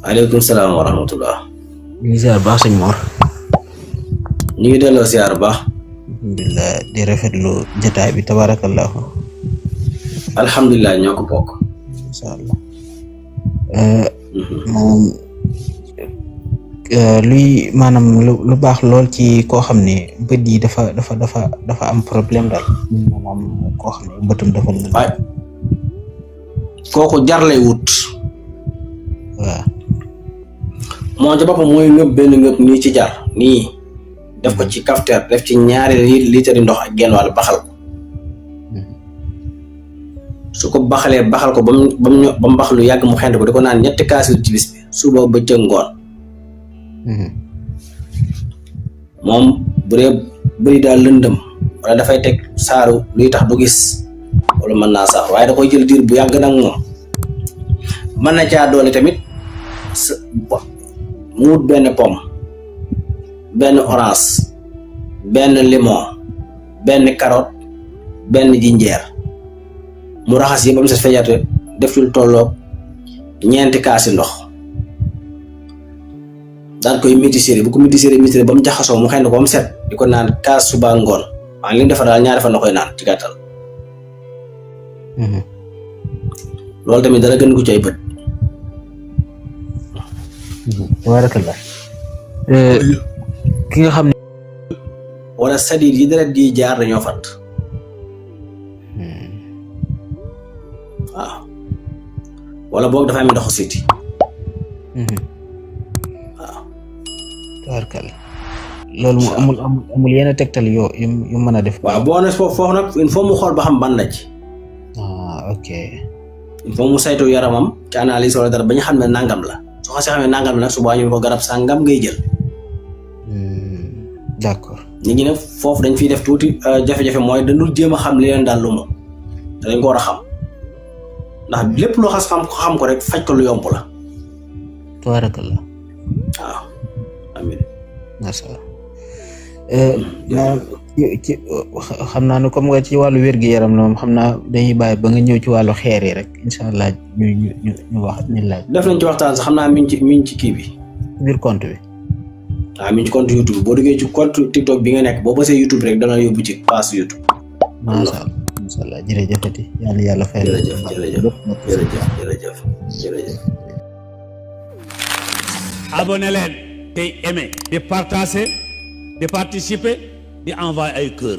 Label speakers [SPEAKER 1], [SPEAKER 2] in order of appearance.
[SPEAKER 1] aleykum salaam wa rahmatullah.
[SPEAKER 2] ñu ngi ziar baax sëñ Mor.
[SPEAKER 1] ñu ngi delloo ziar baax.
[SPEAKER 2] alhamdulilah di rafetlu jotaay bi tabarakallahu.
[SPEAKER 1] alhamdulilah ñoo ko bokk.
[SPEAKER 2] incha allah. moom luy maanaam lu baax lool ci koo xam ne bët yi dafa am problème daal. maanaam koo xam ne bëtum dafa.
[SPEAKER 1] waay kooku jar lay wut.
[SPEAKER 2] waaw.
[SPEAKER 1] moo ci boppam mooy ngëb benn ngëb nii ci jar nii def ko ci kafteer def ci ñaari litre ndox ak genn wàll baxal ko su ko baxalee baxal ko ba mu bax lu yàgg mu xent ko di ko naan ñetti kaas ci bis bi suba bëccëg ngoon moom bu dee bëri daal lëndëm wala dafay teg saaru luy tax du gis wala mën naa sax waaye da koy jël diir bu yàgg nag moom mën na caa doole tamit mu wut benn pomme benn orange benn limon benn carotte benn jinjeer mu raxas yi ba mu set fejate def ci lu tolloog ñeenti kaasi ndox daan koy métisséri bu ko métisséri ba mu jaxasoo mu xëy na ko ba mu set di ko naan kaas suba ngoon waaye li mu defar daal ñaari fan la koy naan ci gàttal. loolu tamit dara gën ko ci ay bët.
[SPEAKER 2] tabarakallah. ki nga xam ne.
[SPEAKER 1] wala sadiid yi deret di jaar dañoo fat waaw wala boog dafa am ndoxu siti waaw.
[SPEAKER 2] tabarakallah. loolu mu amul yenn tegtal yu mën a def.
[SPEAKER 1] waaw boo ne foofu nag il faut mu xool ba xam ban la ci.
[SPEAKER 2] ok.
[SPEAKER 1] il faut mu saytu yaramam ci analyse wala dara ba ñu xam ne nangam la. soo xasee xamee nangam nag suba ñu ko garab sangam ngay jël.
[SPEAKER 2] d'accord.
[SPEAKER 1] nit ñi nag foofu dañ fiy def tuuti jafe-jafe mooy dañu jéem a xam li leen daal lu mu te dañ ko war a xam ndax lépp loo xam ko rek faj ko lu yomb la.
[SPEAKER 2] tabarakallah.
[SPEAKER 1] waaw amiin.
[SPEAKER 2] macha allah. ci xam naa ne comme nga ci wàllu wér-gu-yaram la moom xam naa dañuy bàyyi ba nga ñëw ci wàllu xeer yi rek incha allah ñu wax ñu laaj.
[SPEAKER 1] def nañ ci waxtaan sax xam naa mi ngi ci kii bi.
[SPEAKER 2] biir compte bi.
[SPEAKER 1] waaw mi ngi ci compte YouTube boo duggee ci compte TikTok bi nga nekk boo bësee YouTube rek dana yóbbu ci page YouTube.
[SPEAKER 2] macha allah macha allah jërëjëfati yàlla fay.
[SPEAKER 1] jërëjëf.
[SPEAKER 3] abonné leen tey aimé di partager di participer di envoyer ay cœur